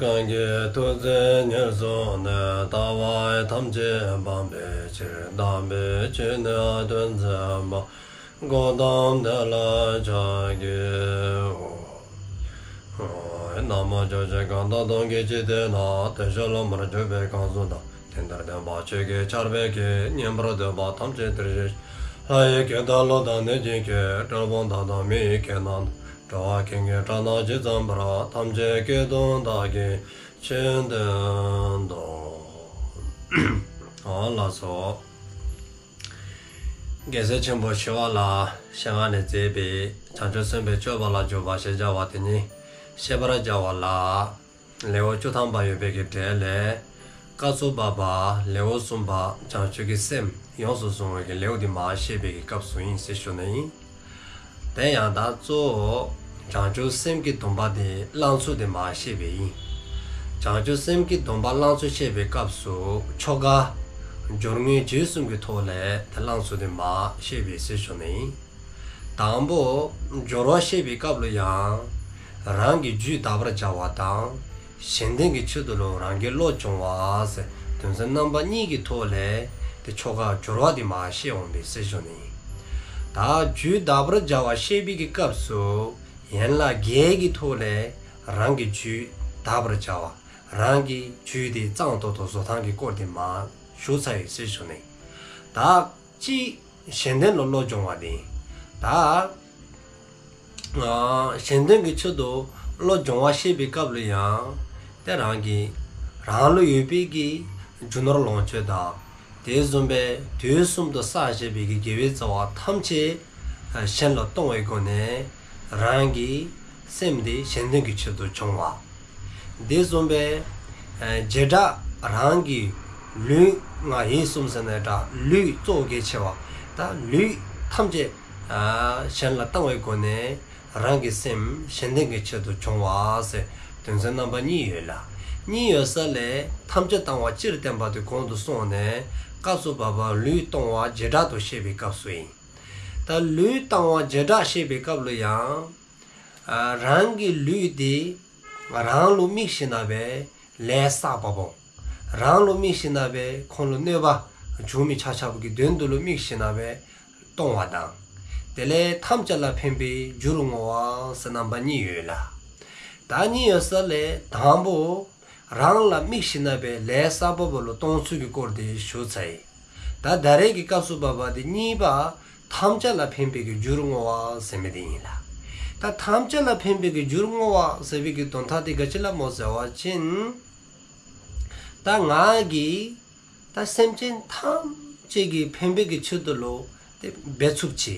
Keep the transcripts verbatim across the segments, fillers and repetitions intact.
གང་གིས་ཐུགས་བརྩེ་ཉེར་བཟུང་ནས། ལྟ་བ་ཐམས་ཅད་སྤང་བའི་ཕྱིར། དམ་པའི་ཆོས་ནི་སྟོན་མཛད་པ། གཽ་ཏམ་དེ་ལ་ཕྱག་འཚལ་ལོ། ན་མོ། ཕྱོགས་བཅུའི་གང་དག་སྟོང་གི་འཇིག་རྟེན་ན། དེ་བཞིན་སློབ་མར་གྱུར་པའི་གང་ཟག་དང་། དེ་འདིར་སྟོན་པ་ཆོས་ཀྱི་ཆར་འབེབས་ཀྱིས། ཉན་པར་འདོད་པ་ཐམས་ཅད་འདིར་གཤེགས་ཤིག། ལྷ་ཡི་སྐད་དང་ཀླུ་དང་གནོད་སྦྱིན་སྐད། གྲུལ་བུམ་དག་དང་མི་ཡི་སྐད་རྣམས་དང་། འགྲོ་བ་ཀུན་གྱི་སྒྲ་རྣམས་ཇི་ཙམ་པར། ཐམས་ཅད་སྐད་དུ་བདག་གིས་ཆོས་བསྟན་ཏོ། ཨ་ལགས་སོ། རྒྱལ་སྲས་ཆེན་པོ་ཞི་བ་ལྷའི་ཞལ་སྔ་ནས་མཛད་པའི་བྱང་ཆུབ་སེམས་དཔའི་སྤྱོད་པ་ལ་འཇུག་པ་ཞེས་བྱ་བ་དེ་ཉིད་བཤད་པར་བྱ་བ་ལ། ལེའུ་བཅུ་ཐམ་པ་ཡོད་པའི་གི་གྲས་ལས། སྐབས་སུ་བབ་པ་ལེའུ་གསུམ་པ་བྱང་ཆུབ་ཀྱི་སེམས་ཡོངས་སུ་བཟུང་བའི་གི་ལེའུ་འདི་མར་བཤད་པའི་གི་སྐབས་སུ་ཡིན་ཟེར་ཞུ་ནི་ཡིན། དེ་ཡང་ད་གཙོ་བོ་བྱང་ཆུབ་སེམས་ཀྱི་སྡོམ་པ་དེ་བླང་ཚུལ་དེ་མར་བཤད་པ་ཡིན། བྱང་ཆུབ་སེམས་ཀྱི་སྡོམ་པ་བླང་ཚུལ་བཤད་པའི་སྐབས་སུ་ཆོ་ག་སྦྱོར་དངོས་རྗེས་གསུམ་གྱི་ཐོག་ལས་དེ་བླང་ཚུལ་དེ་མར་བཤད་པ་ཡིན་ཟེར་ཞུ་ནི་ཡིན། དང་པོ། སྦྱོར་བ་བཤད་པའི་སྐབས་ལ་ཡང་། རང་གི་རྒྱུད་དག་པར་བྱ་བ་དང་། གཞན་དོན་གྱི་ཆེད་དུ་ལུ་རང་གི་བློ་སྦྱོང་བ་ཟེར་དོན་ཚན་རྣམ་པ་གཉིས་ཀྱི་ཐོག་ལས་དེ་ཆོ་ག་སྦྱོར་བ་དེ་མར་བཤད་འོང་པས་ཟེར་ཞུ་ནི་ཡིན། ད་རྒྱུད་དག་པར་བྱ་བ་བཤད་པའི་གི་སྐབས་སུ་ཡན་ལག་བརྒྱད་ཀྱི་ཐོག་ལས་རང་གི་རྒྱུད་དག་པར་བྱ་བ། རང་གི་རྒྱུད་དེ་གཙང་ཏོག་ཏོ་བཟོ་སྟངས་ཀྱི་སྐོར་དེ་མར་ཞུ་ཚར་ཡོད་ཟེར་ཞུ་ནི་ཡིན། ད། གཅིག་གཞན་དོན་ལ་བློ་སྦྱོང་བ་དེ་ཡིན། ད། ཨ། གཞན་དོན་གྱི་ཆེད་དུ་བློ་སྦྱོང་བ་བཤད་པའི་སྐབས་ལ་ཡང་། དེ་རང་གི་རང་ལ་ཡོད་པའི་གི་རྒྱུ་ནོར་ལོངས་སྤྱོད་དང་། དེ་བཟུམ་པའི་དུས་གསུམ་དུ་བསགས་བཞག་པའི་གི་དགེ་བའི་རྩ་བ་ཐམས་ཅད་གཞན་ལ་གཏོང་བའི་སྒོ་ནས་རང་གི་སེམས་དེ་གཞན་དོན་གྱི་ཆེད་དུ་སྦྱོང་བ། འདི་གསུངས་པས། བྱེ་བྲག་རང་གི་ལུས་ངག་ཡིད་གསུམ་ཟེར་ནའི་འདྲ། ལུས་གཙོ་བོ་གལ་ཆེ་བ། ད་ལུས་ཐམས་ཅད་གཞན་ལ་བཏང་བའི་སྒོ་ནས་རང་གི་སེམས་གཞན་དོན་གྱི་ཆེད་དུ་སྦྱོང་བ་ཟེར་དོན་ཚན་རྣམ་པ་གཉིས་ཡོད་ལ། གཉིས་ཡོད་ས་ལས་ཐམས་ཅད་བཏང་བ་སྤྱིར་བསྟན་པ་དེ་གོང་དུ་སོང་ནས་སྐབས་སུ་བབ་པ་ལུས་གཏོང་བ་བྱེ་བྲག་ཏུ་བཤད་པའི་སྐབས་སུ་ཡིན། ད་ལུས་གཏང་བ་བྱེ་བྲག་བཤད་པའི་སྐབས་ལ་ཡང་། རང་གི་ལུས་དེ་རང་ལུ་དམིགས་ཤིང་ན་བས་ལས་བསགས་པ་པོ། རང་ལུ་དམིགས་ཤིང་ན་བས་ཁོང་ལུ་གནོད་པ་འབྱུང་མི་ཆ་ཁྱབ་ཀྱི་དོན་དུ་ལུ་དམིགས་ཤིང་ན་བས་གཏོང་བ་དང་། དེ་ལས་ཐམས་ཅད་ལ་ཕན་པའི་རྒྱུར་བསྔོ་བ་ཟེར་རྣམ་པ་གཉིས་ཡོད་ལ། ད་གཉིས་ཡོད་ས་ལས་དང་པོ། རང་ལ་དམིགས་ཤིང་ན་བས་ལས་བསགས་པ་པོ་ལུ་གཏོང་ཚུལ་གྱི་སྐོར་དེ་ཞུ་ཚར་ཡི། ད་ད་རེས་ཀྱི་སྐབས་སུ་བབ་པ་དེ་གཉིས་པ། ཐམས་ཅད་ལ་ཕན་པའི་གི་རྒྱུར་བསྔོ་བ་ཟེར་མི་དེ་ཡིན་ལ། ད་ཐམས་ཅད་ལ་ཕན་པའི་གི་རྒྱུར་བསྔོ་བ་ཟེར་བའི་གི་དོན་དག་དེ་ག་ཅི་ལ་སྨོ་ཟེར་བ་ཅིན། ད་ང་གིས་ད་སེམས་ཅན་ཐམས་ཅད་ཀྱི་ཕན་པའི་གི་ཆེད་དུ་ལུ་དེ་འབད་ཚུགས་ཆེ།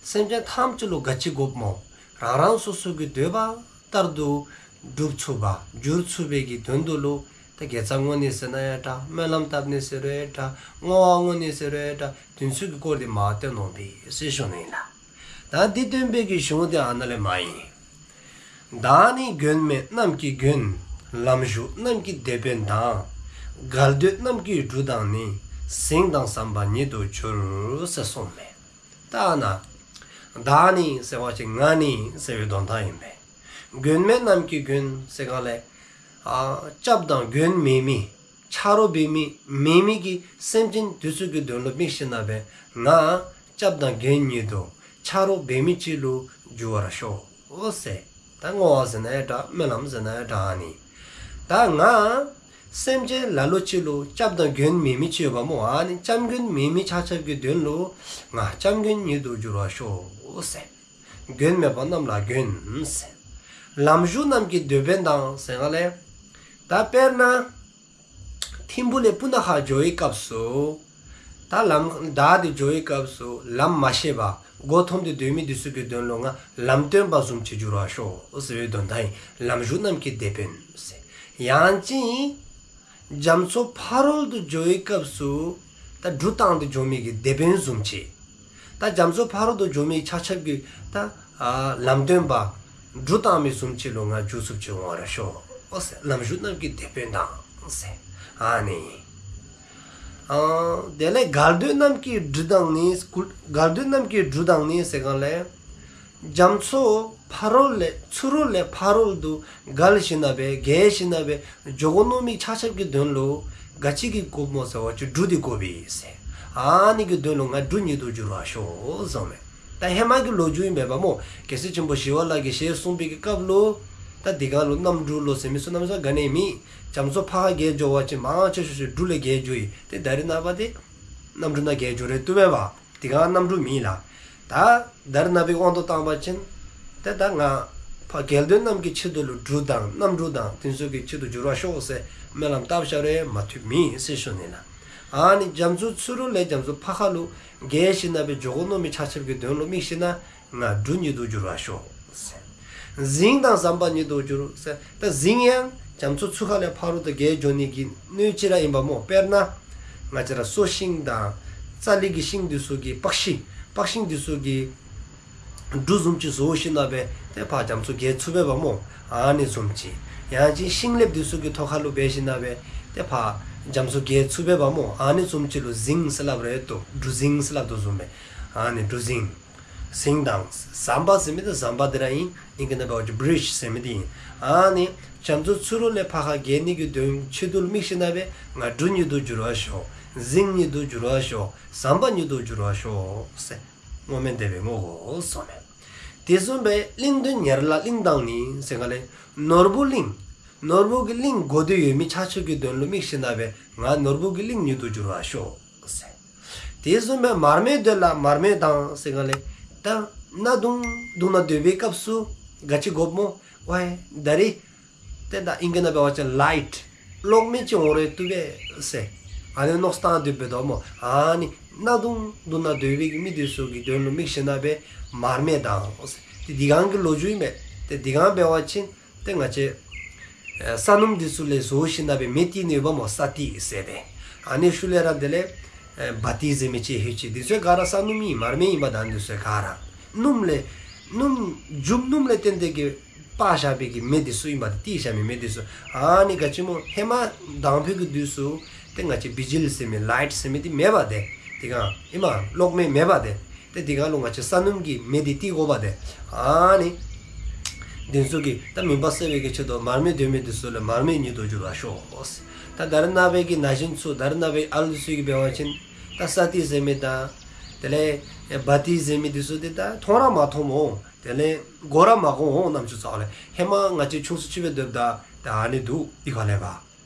སེམས་ཅན་ཐམས་ཅད་ལུ་ག་ཅི་དགོཔ་སྨོ། རང་རང་སོ་སོ་གི་འདོད་པ་ལྟར་དུ་སྒྲུབ་ཚུགས་པ་འགྱུར་ཚུགས་པའི་གི་དོན་དུ་ལུ། ད་དགེ་རྩ་བསྔོ་ནི་ཟེར་ན་ཡང་འདྲ། སྨོན་ལམ་བཏབ་ནི་ཟེར་རུང་ཡང་འདྲ། བསྔོ་བ་བསྔོ་ནི་ཟེར་རུང་ཡང་འདྲ། དེ་ཚུ་གི་སྐོར་དེ་མར་སྟོན་ནོ་པས་ཟེར་ཞུ་ནི་ཡིན་ལ། ད་འདི་སྟོན་པའི་གི་གཞུང་དེ་ཨ་ན་ལས་མར་ཡིན། བདག་ནི་མགོན་མེད་རྣམས་ཀྱི་མགོན། ལམ་ཞུགས་རྣམས་ཀྱི་དེད་དཔོན་དང་། འགལ་འདོད་རྣམས་ཀྱི་གྲུ་དང་ནི། གཟིངས་དང་ཟམ་པ་ཉིད་དུ་གྱུར། ཟེར་གསུངས་མས། ད་ན། བདག་ནི་ཟེར་བ་ཅིན་ང་ནི་ཟེར་བའི་དོན་དག་ཡིན་པས། མགོན་མེད་རྣམས་ཀྱི་མགོན་ཟེར་ག་ལས། ཨ། སྐྱབས་དང་མགོན་མེད་མི། ཆ་རོགས་འབད་མི་མེད་མི་གི་སེམས་ཅན་དེ་ཚུ་གི་དོན་ལུ་དམིགས་ཤིང་ན་བས་ང་སྐྱབས་དང་མགོན་ཉིད་དུ་ཆ་རོགས་འབད་མི་ཅིག་ལུ་འགྱུར་བར་ཤོག་ཟེར། ད་བསྔོ་བ་ཟེར་ན་ཡང་འདྲ། སྨོན་ལམ་ཟེར་ན་ཡང་འདྲ་ནི། ད་ང་སེམས་ཅན་ལ་ལུ་ཅིག་ལུ་སྐྱབས་དང་མགོན་མེད་མི་ཅིག་ཡོདཔ་སྨོ། ཨ་ནི་སྐྱབས་མགོན་མེད་མི་ཆ་ཁྱབ་ཀྱི་དོན་ལུ་ང་སྐྱབས་མགོན་ཉིད་དུ་འགྱུར་བར་ཤོག་ཟེར། མགོན་མེད་པ་རྣམས་ལ་མགོན་ཟེར། ལམ་ཞུགས་རྣམས་ཀྱི་དེད་དཔོན་དང་ཟེར་ག་ལས། ད་དཔེར་ན། ཐིམ་ཕུ་ལས་སྤུ་ན་ཁ་འགྱོ་བའི་སྐབས་སུ། ད་ལམ་བདའ་སྟེ་འགྱོ་བའི་སྐབས་སུ་ལམ་མ་ཤེས་པ་མགོ་འཐོམས་ཏེ་སྡོད་མི་དེ་ཚུ་གི་དོན་ལུ་ང་ལམ་སྟོན་པ་བཟུམ་ཅིག་འགྱུར་བར་ཤོག་ཟེར་བའི་དོན་དག་ཡིན། ལམ་ཞུགས་རྣམས་ཀྱི་དེད་དཔོན་ཟེར། ཡང་ཅིན། རྒྱ་མཚོ་ཕ་རོལ་ཏུ་འགྱོ་བའི་སྐབས་སུ། ད་གྲུ་བཏང་སྟེ་འགྱོ་མི་གི་དེད་དཔོན་བཟུམ་ཅིག་ད་རྒྱ་མཚོ་ཕ་རོལ་ཏུ་འགྱོ་མི་ཆ་ཁྱབ་ཀྱི་ད་ལམ་སྟོན་པ། གྲུ་བཏང་མི་བཟུམ་ཅིག་ལུ་ང་འགྱུར་ཚུགསཔ་ཅིག་འོང་བར་ཤོག་ཟེར། ལམ་ཞུགས་རྣམས་ཀྱི་དེད་དཔོན་དང་ཟེར། ཨ་ནི། ཨ། དེ་ལས་འགལ་འདོད་རྣམས་ཀྱི་གྲུ་དང་ནི། འགལ་འདོད་རྣམས་ཀྱི་གྲུ་དང་ནི་ཟེར་ག་ལས། རྒྱ་མཚོ་ཕ་རོལ་ལས་ཚུ་རོལ་ལས་ཕ་རོལ་ཏུ་བརྒལ་ཞིནམ་ལས་བརྒལ་ཞིནམ་ལས་འཇོག་གོ་ནོ་མི་ཆ་ཁྱབ་ཀྱི་དོན་ལུ་ག་ཅི་གི་དགོཔ་སྨོ་ཟེར་བ་ཅིན་འབྲུ་འདི་དགོ་པས་ཟེར། ཨ་ནི་གི་དོན་ལུ་ང་འབྲུ་ཉིད་དུ་འགྱུར་བར་ཤོག་གསུངསམ་མས། ད་ཧེ་མ་གི་ལོ་རྒྱུས་ཨིན་པས་པ་སྨོ། རྒྱལ་སྲས་ཆེན་པོ་ཞི་བ་ལྷ་གིས་ཞལ་གསུངས་པའི་གི་སྐབས་ལུ་ད་དེ་སྒང་ལུ་གནམ་འབྲུ་ལོ་ཟེར་མི་ཚུ་གནམ་ས་ག་ནི་མེད། རྒྱ་མཚོ་ཕར་ཁ་བརྒལ་འགྱོ་བ་ཅིན་མང་ཆེ་ཤོས་ཤིག་འབྲུ་ལས་བརྒལ་འགྱོ་ཡི། ཏེ་ད་རེས་ནངས་པ་ཏེ་གནམ་གྲུ་ནང་བརྒལ་འགྱོ་རུང་བཏུབ་པས་པ། དེ་སྒང་གནམ་གྲུ་མེད་ལགས། ད་ད་རེས་ནངས་པའི་དབང་དུ་བཏང་བ་ཅིན་ཏེ་ད་ང་ཕར་རྒྱལ་དོན་རྣམས་ཀྱི་ཆེད་དུ་ལུ་འབྲུ་དང་གནམ་གྲུ་དང་དེ་ཚུ་གི་ཆེད་དུ་འགྱུར་བར་ཤོག་ཟེར་སྨོན་ལམ་བཏབ་བཞག་རུང་མ་བཏུབ་མེད་ཟེར་ཞུ་ནི་ལགས། ཨ་ནི་རྒྱ་མཚོ་ཚུ་རོལ་ལས་རྒྱ་མཚོ་ཕར་ཁ་ལུ་བརྒལ་ཞིནམ་ལས་འཇོག་གོ་ནོ་མི་ཆ་ཁྱབ་ཀྱི་དོན་ལུ་དམིགས་ཞིནམ་ལས་ང་འབྲུ་ཉིད་དུ་འགྱུར་བར་ཤོག་ཟེར། གཟིངས་དང་ཟམ་པ་ཉིད་དུ་འགྱུར་ཟེར། ད་གཟིངས་ཡང་རྒྱ་མཚོ་ཚུ་ཁ་ལས་ཕ་རོལ་ཏུ་བརྒལ་འགྱོ་ནི་གི་སྣོད་ཅིག་ར་ཨིན་པ་སྨོ། དཔེར་ན་ང་བཅས་ར་སོ་ཤིང་དང་རྩ་ལི་གི་ཤིང་དེ་ཚུ་གི་པགས་ཤིང་པགས་ཤིང་དེ་ཚུ་གི་འབྲུ་བཟུམ་ཅིག་བཟོ་ཞིནམ་ལས་ཏེ་ཕར་རྒྱ་མཚོ་བརྒལ་ཚུགས་པས་པ་སྨོ། ཨ་ནི་བཟུམ་ཅིག། ཡང་ཅིན་ཤིང་ལེབ་དེ་ཚུ་གི་ཐོག་ཁ་ལུ་འབད་ཞིནམ་ལས་ཏེ་ཕར་རྒྱ་མཚོ་བརྒལ་ཚུགས་པས་པ་སྨོ། ཨ་ནི་བཟུམ་ཅིག་ལུ་གཟིངས་ཟེར་སླབ་རུང་བཏུབ། འབྲུ་གཟིངས་ཟེར་སླབ་དོ་བཟུམ་སྦེ། ཨ་ནི་འབྲུ་གཟིངས། གཟིངས་དང་ཟམ་པ་ཟེར་མི་དེ་ཟམ་པ་དེ་ར་ཨིན། ཨིང་སྐད་ནང་འབད་བ་ཅིན་བི་རིཇ་ཟེར་མི་དེ་ཨིན། ཨ་ནི་རྒྱ་མཚོ་ཚུ་རོལ་ལས་ཕར་ཁ་བརྒལ་ནི་གི་དོན་ཆེད་དུ་ལུ་དམིགས་ཞིནམ་ལས་ང་འབྲུ་ཉིད་དུ་འགྱུར་བར་ཤོག། གཟིངས་ཉིད་དུ་འགྱུར་བར་ཤོག། ཟམ་པ་ཉིད་དུ་འགྱུར་བར་ཤོག་ཟེར་བསྔོ་སྨོན་དེ་སྦེ་བསྔོ་དགོ་གསུངསམ་མས། དེ་བཟུམ་སྦེ་གླིང་དོན་ཉེར་ལྔ་གླིང་དང་ནི་ཟེར་ག་ལས་ནོར་བུ་གླིང་། ནོར་བུ་གི་གླིང་དགོ་འདོད་ཡོད་མི་ཆ་ཁྱབ་ཀྱི་དོན་ལུ་དམིགས་ཞིནམ་ལས་ང་ནོར་བུ་གི་གླིང་ཉིད་དུ་འགྱུར་བར་ཤོག་ཟེར། དེ་བཟུམ་སྦེ་མར་མེ་འདོད་ལ་མར་མེ་དང་ཟེར་ག་ལས་ད་གནག་དུང་དུང་ནང་སྡོད་པའི་སྐབས་སུ་ག་ཅི་དགོཔ་སྨོ། ཝའི་ད་རིས་ཏེ་ད་ཨིང་སྐད་ནང་འབད་བ་ཅིན་ལའིཊ་གློག་མེ་ཅིག་འོང་རུང་བཏུབ་པས་ཟེར། ཨ་ནི་མནོ་བསམ་བཏང་སྡོདཔ་འབད་དོ་སྨོ། ཨ་ནི་གནག་དུང་དུང་ནང་སྡོད་པའི་གི་མི་དེ་ཚུ་གི་དོན་ལུ་དམིགས་ཞིནམ་ལས་མར་མེ་དང་ཟེར། ཏེ་དེ་སྒང་གི་ལོ་རྒྱུས་ཨིན་པས། ཏེ་དེ་སྒང་འབད་བ་ཅིན་ཏེ་ང་བཅས་ཨེ་ས་སྣུམ་དེ་ཚུ་ལས་བཟོ་ཞིནམ་ལས་མེ་བཏེག་ནི་ཡོདཔ་སྨོ། ས་ཏི་ཟེར་ཏེ། ཨ་ནི་ཤུལ་ལས་ར་དེ་ལས་ཨེ་བ་ཏི་ཟེར་མི་ཅིག་ལྷོད་ཅི། དེ་ཚུ་ག་ར་ས་སྣུམ་ཨིན། མར་མེ་ཨིན་པ། ད་དེ་ཚུ་ག་ར་སྣུམ་ལས་སྣུམ་རྒྱུ་སྣུམ་ལས་བརྟེན་ཏེ་གི་སྤར་བཞག་པའི་གི་མེ་དེ་ཚུ་ཨིན་པ། ཏེ་བཏེག་བཞག་མི་མེ་དེ་ཚུ། ཨ་ནི་ག་ཅི་སྨོ། ཧེ་མ་དང་ཕུ་གི་དུས་སུ་ཏེ་ང་བཅས་བི་ཇི་ལི་ཟེར་མི་ལའིཊ་ཟེར་མི་དེ་མེད་པ་ཏེ། དེ་སྒང་ཨིན་མས། གློག་མེ་མེད་པ་ཏེ། ཏེ་དེ་སྒང་ལུ་ང་བཅས་ས་སྣུམ་གྱི་མེ་དེ་བཏེག་དགོཔ་ཏེ། ཨ་ནི་དེ་ཚུ་གི་ད་མུན་པ་སེལ་བའི་གི་ཆེད་དུ་མར་མེ་འདོད་མི་དེ་ཚུ་ལུ་མར་མེ་ཉིད་དུ་འགྱུར་བར་ཤོག། ད་ད་རེས་ནངས་པའི་གི་ན་གཞོན་ཚུ་ད་རེས་ནངས་པའི་ཨ་ལུ་ཚུ་གིས་འབད་བ་ཅིན་ད་ས་ཏི་ཟེར་མི་དང་དེ་ལས་བ་ཏི་ཟེར་མི་དེ་ཚུ་ཏེ་ད་མཐོང་ར་མ་མཐོངམ་འོང་། དེ་ལས་གོ་ར་མ་གོ་འོང་། ནམ་ཅིག་ཚུ་ལས་ཧེ་མ་ང་བཅས་ཆུང་སུ་ཅིག་འབད་སྡོདཔ་ད་ད་ཨ་ནི་འདུག། འདི་ག་ལས་པ།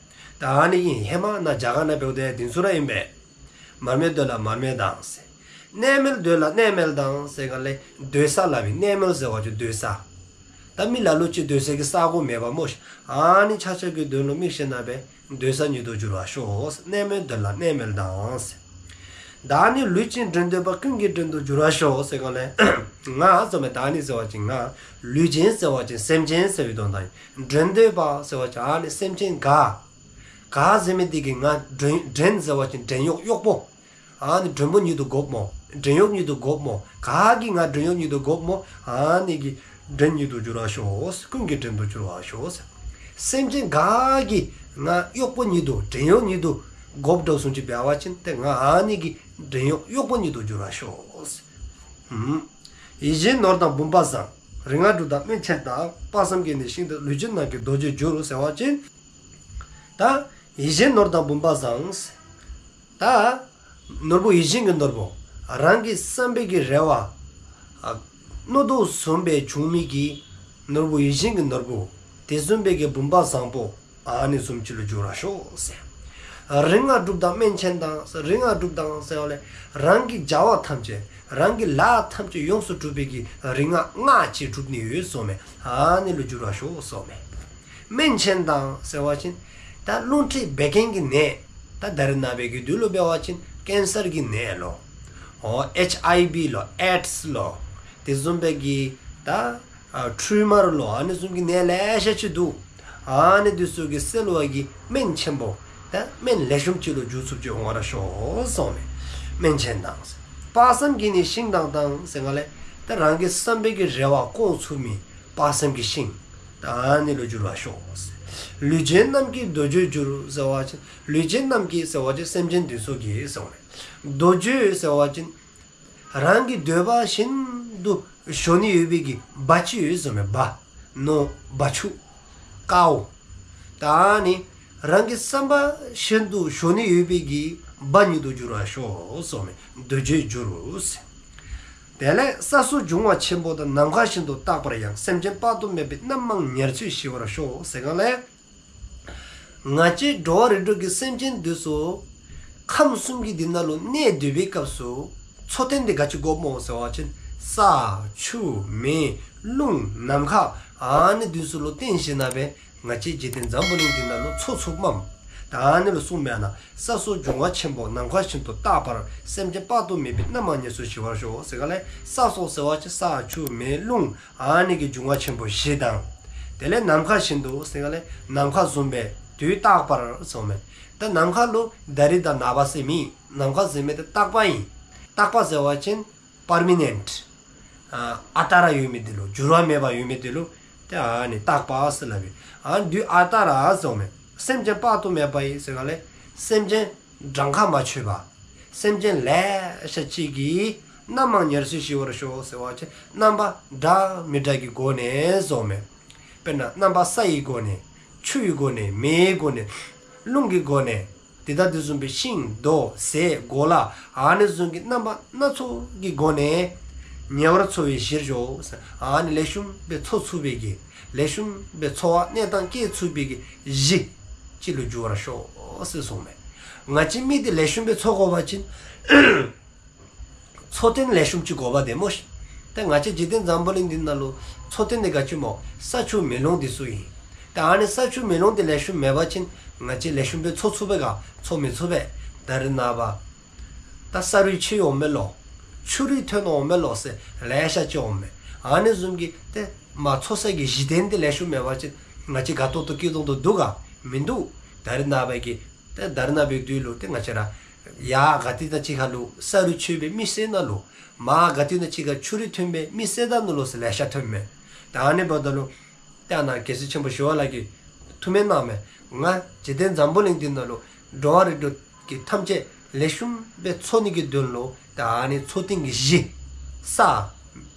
ད་ཨ་ནི་ཨིན། ཧེ་མ་ནཱ་རྒྱ་གར་ནང་འབདཝ་ད་དེ་ཚུ་ར་ཨིན་པས། མར་མེ་འདོད་ལ་མར་མེ་དང་ཟེར། གནས་མལ་འདོད་ལ་གནས་མལ་དང་ཟེར་ག་ལས་སྡོད་ས་སླབ་ཨིན། གནས་མལ་ཟེར་བ་ཅིན་སྡོད་ས། ད་མི་ལ་ལུ་ཅིག་སྡོད་སའི་གི་ས་གོ་མེད་པ་སྨོ་ཤིག། ཨ་ནི་ཆ་ཁྱབ་ཀྱི་དོན་ལུ་དམིགས་ཞིནམ་ལས་སྡོད་ས་ཉིད་དུ་འགྱུར་བར་ཤོག། གནས་མལ་འདོད་ལ་གནས་མལ་དང་ཟེར། བདག་ནི་ལུས་ཅན་བྲན་འདོད་པ། ཀུན་གྱི་བྲན་དུ་འགྱུར་བར་ཤོག་ཟེར་ག་ལས་ང་ཟེར་མི་བདག་ནི་ཟེར་བ་ཅིན་ང་། ལུས་ཅན་ཟེར་བ་ཅིན་སེམས་ཅན་ཟེར་བའི་དོན་དག་ཨིན། བྲན་འདོད་པ་ཟེར་བ་ཅིན་ཨ་ནི་སེམས་ཅན་ག། ག་ཟེར་མི་དེ་གིས་ང་བྲན། བྲན་ཟེར་བ་ཅིན་བྲན་གཡོག་གཡོག་པོ། ཨ་ནི་བྲན་པོ་ཉིད་དུ་དགོཔ་སྨོ། བྲན་གཡོག་ཉིད་དུ་དགོཔ་སྨོ། ག་གིས་ང་བྲན་གཡོག་ཉིད་དུ་དགོཔ་སྨོ། ཨ་ནི་གི་བྲན་ཉིད་དུ་འགྱུར་བར་ཤོག། ཀུན་གྱི་བྲན་དུ་འགྱུར་བར་ཤོག། སེམས་ཅན་ག་གིས་ང་གཡོག་པོ་ཉིད་དུ་བྲན་གཡོག་ཉིད་དུ་དགོཔ་འདྲཝ་བཟུམ་ཅིག་འབད་བ་ཅིན་ཏེ་ང་ཨ་ནི་གི་བྲན་གཡོག་གཡོག་པོ་ཉིད་དུ་འགྱུར་བར་ཤོག། ཧུམ། ཡིད་བཞིན་ནོར་དང་བུམ་པ་བཟང་། རིག་སྔགས་གྲུབ་དང་སྨན་ཆེན་དང་། དཔག་བསམ་གྱིས་ནི་ཤིན་ཏུ་ལུས་ཅན་རྣམས་ཀྱི་རྡོ་རྗེར་འགྱུར་ཟེར་བ་ཅིན། ད་ཡིད་བཞིན་ནོར་དང་བུམ་པ་བཟང་། ད་ནོར་བུ་ཡིད་བཞིན་གྱི་ནོར་བུ། རང་གི་བསམ་པའི་གི་རེ་བ། ཨ་མནོ་དོ་བཟུམ་སྦེ་འབྱུང་མི་གི་ནོར་བུ་ཡིད་བཞིན་གྱི་ནོར་བུ། དེ་བཟུམ་སྦེ་གི་བུམ་པ་བཟང་པོ། ཨ་ནི་བཟུམ་ཅིག་ལུ་འགྱུར་བར་ཤོག་ཟེར། རིག་སྔགས་གྲུབ་དང་སྨན་ཆེན་དང་ཟེར། རིག་སྔགས་གྲུབ་དང་ཟེར་བ་ལས་རང་གི་བྱ་བ་ཐམས་ཅད་རང་གི་ལཱ་ཐམས་ཅད་ཡོངས་སུ་གྲུབ་པའི་གི་རིག་སྔགས་སྔགས་ཅིག་གྲུབ་ནི་ཡོད་གསུངསམ་མས། ཨ་ནི་ལུ་འགྱུར་བར་ཤོག་གསུངསམ་མས། སྨན་ཆེན་དང་ཟེར་བ་ཅིན་ད་རླུང་མཁྲིས་བད་ཀན་གྱི་ནད། ད་ད་རེས་ནངས་པའི་གི་དུས་ལུ་འབད་བ་ཅིན་ཀེན་སར་གྱི་ནད་ལོ། ཨོ་ཨེཆ་ཨའི་བི་ལོ། ཨེཌསི་ལོ། དེ་བཟུམ་སྦེ་གི་ད་ཨ་ཊིའུ་མར་ལོ། ཨ་ནི་བཟུམ་གྱི་ནད་ལེ་ཤ་ཅིག་འདུག། ཨ་ནི་དེ་ཚུ་གི་སེལ་བ་གི་སྨན་ཆེན་པོ། ད་སྨན་ལེགས་ཤོམ་ཅིག་ལུ་འགྱུར་ཚུགསཔ་ཅིག་འོང་བར་ཤོག་གསུངསམ་མས། སྨན་ཆེན་དང་། དཔག་བསམ་གྱིས་ནི་ཤིང་དང་དང་ཟེར་ག་ལས་ད་རང་གི་བསམ་པའི་གི་རེ་བ་སྐོང་ཚུགས་མི་དཔག་བསམ་གྱི་ཤིང་། ད་ཨ་ནི་ལུ་འགྱུར་བར་ཤོག། ལུས་ཅན་རྣམས་ཀྱི་རྡོ་རྗེར་འགྱུར་ཟེར་བ་ཅིན་ལུས་ཅན་རྣམས་ཀྱི་ཟེར་བ་ཅིན་སེམས་ཅན་དེ་ཚུ་གི་གསུངསམ་མས། རྡོ་རྗེ་ཟེར་བ་ཅིན་རང་གི་འདོད་པ་བཞིན་དུ་ ཞོན་ནི་ཡོད་པའི་གི་བ་ཅི་ཡོད་ཟེར་མེད་བ། ནོ། བ་ཕྱུགས། ཀའོ། ད་ནི་རང་གི་བསམ་པ་བཞིན་དུ་ཞོན་ནི་ཡོད་པའི་གི་བ་ཉིད་དུ་འགྱུར་བར་ཤོག་ཟེར་མེད་འདོད་འཇོར་འགྱུར་རོ་ཟེར། དེ་ལས་ས་སོགས་འབྱུང་བ་ཆེན་པོ་དང་ནམ་མཁའ་བཞིན་དུ་རྟག་པར་ཡང་སེམས་ཅན་དཔག་ཏུ་མེད་པའི་རྣམ་མང་ཉེར་འཚོས་ཞི་བར་ཤོག་ཟེར་ག་ལས། ང་བཅས་འགྲོ་བ་རིགས་དྲུག་གི་སེམས་ཅན་འདི་ཚོ་ཁམས་གསུམ་གྱི་འདི་ན་ལུ་གནས་སྡོད་པའི་སྐབས་སུ་འཚོ་རྟེན་འདི་ག་ཅི་དགོཔ་སྨོ་ཟེར་བ་ཅིན་ས་ཆུ་མེ་རླུང་ནམ་མཁའ་ཨ་ནི་འདི་ཚོ་ལུ་བརྟེན་ཞིནམ་ལས་ང་བཅས་འཇིག་རྟེན་འཛམ་བུ་གླིང་འདི་ན་ལུ་འཚོ་ཚུགསཔ་མས། ད་ཨ་ནི་ལུ་གསུངས་མེད་ན། ས་སོགས་འབྱུང་བ་ཆེན་པོ་ནམ་མཁའ་བཞིན་དུ་རྟག་པར་སེམས་ཅན་དཔག་ཏུ་མེད་པའི་རྣམ་མང་ཉེར་འཚོས་ཞི་བར་ཤོག་ཟེར་ག་ལས་ས་སོགས་ཟེར་བ་ཅིན་ས་ཆུ་མེ་རླུང་ཨ་ནི་གི་འབྱུང་བ་ཆེན་པོ་བཞི་དང་། དེ་ལས་ནམ་མཁའ་བཞིན་དུ་ཟེར་ག་ལས་ནམ་མཁའ་བཟུམ་སྦེ་དུས་རྟག་པར་ཟེར་མེད། ད་ནམ་མཁའ་ལུ་ད་རིས་དང་ནངས་པ་ཟེར་མེད། ནམ་མཁའ་ཟེར་མི་དེ་རྟག་པ་ཨིན། རྟག་པ་ཟེར་བ་ཅིན་པར་མི་ནེནཊ། ཨ་ཨ་རྟག་ར་ཡོད་མི་དེ་ལུ་འགྱུར་བ་མེད་པ་ཡོད་མི་དེ་ལུ་ཏེ་ཨ་ནི་རྟག་པ་ཟེར་སླབ་ཨིན། ཨ་དུས་ཨ་རྟག་ར་ཟེར་མེད། སེམས་ཅན་དཔག་ཏུ་མེད་པ་ཡི་ཟེར་ག་ལས་སེམས་ཅན་གྲངས་ཁ་མ་ཆོད་པ། སེམས་ཅན་ལེ་ཤ་ཅིག་གི་རྣམ་མང་ཉེར་འཚོས་ཞི་བར་ཤོག་ཟེར་བ་ཅིན་རྣམ་པ་འདྲ་མི་འདྲ་གི་སྒོ་ནས་ཟེར་མེད། དཔེར་ན་རྣམ་པ་སའི་སྒོ་ནས། ཆུའི་སྒོ་ནས། མེའི་སྒོ་ནས། རླུང་གི་སྒོ་ནས། དེ་དག་དེ་བཟུམ་སྦེ་ཤིང་རྡོ་ཟས་གོ་ལ་ཨ་ནི་བཟུམ་གྱི་རྣམ་པ་སྣ་ཚོགས་ཀྱི་སྒོ་ནས་ཉེ་བར་འཚོ་བའི་གཞིར་ཤོག་ཟེར། ཨ་ནི་ལེགས་ཤོམ་སྦེ་འཚོ་ཚུགས་པའི་གི་ལེགས་ཤོམ་སྦེ་འཚོ་བ་གནས་སྟངས་སྐྱེལ་ཚུགས་པའི་གི་གཞི་ཅིག་ལུ་འགྱུར་བར་ཤོག་ཟེར་གསུངས་མས། ང་བཅས་མི་དེ་ལེགས་ཤོམ་སྦེ་འཚོ་དགོ་པ་ཅིན་འཚོ་རྟེན་ལེགས་ཤོམ་ཅིག་དགོ་པ་དེ་སྨོ་ཤིག། ཏེ་ང་བཅས་འཇིག་རྟེན་འཛམ་བུ་གླིང་འདི་ན་ལུ་འཚོ་རྟེན་དེ་ག་ཅི་སྨོ། ས་ཆུ་མེ་རླུང་དེ་ཚུ་ཨིན། ཏེ་ཨ་ནི་ས་ཆུ་མེ་རླུང་དེ་ལེགས་ཤོམ་མེད་པ་ཅིན་ང་བཅས་ལེགས་ཤོམ་སྦེ་འཚོ་ཚུགས་པས་ག། འཚོ་མི་ཚུགས་པས། ད་རེས་ནངས་པ་ད་ས་རུད་ཆད་འོང་མས་ལོ། ཆུ་རུད་ཐོན་འོང་མས་ལོ་ཟེར་ལེ་ཤ་ཅིག་འོང་མས། ཨ་ནི་བཟུམ་གྱི་ཏེ་མ་འཚོ་ས་གི་གཞི་རྟེན་དེ་ལེགས་ཤོམ་མེད་པ་ཅིན་ང་བཅས་དགའ་ཏོག་ཏོ་སྐྱིད་ཏོང་ཏོ་འདུག་ག། མིན་འདུག། ད་རེས་ནངས་པ་གི་ཏེ་ད་རེས་ནངས་པའི་དུས་ལུ་ཏེ་ང་བཅས་ར་ཡར་ག་ཏེ་ད་ཅིག་ཁ་ལུ་ས་རུད་ཆད་པའི་མི་སེར་ན་ལུ། མར་ག་ཏེ་ན་ཅིག་ཁ་ཆུ་རུད་ཐོན་པའི་མི་སེར་ད་ནུ་ལོ་ཟེར་ལེ་ཤ་ཐོན་མས། ད་ཨ་ནི་འབདཝ་ད་ལུ་ཏེ་ཨ་ན་རྒྱལ་སྲས་ཆེན་པོ་ཞི་བ་ལྷ་གིས་ཐུགས་སྨོན་གནང་མས། ང་འཇིག་རྟེན་འཛམ་བུ་གླིང་འདི་ན་ལུ་འགྲོ་བ་རིགས་དྲུག་གི་ཐམས་ཅད་ལེགས་ཤོམ་སྦེ་འཚོ་ནི་གི་དོན་ལུ་ད་ཨ་ནི་འཚོ་རྟེན་གྱི་གཞི་ས་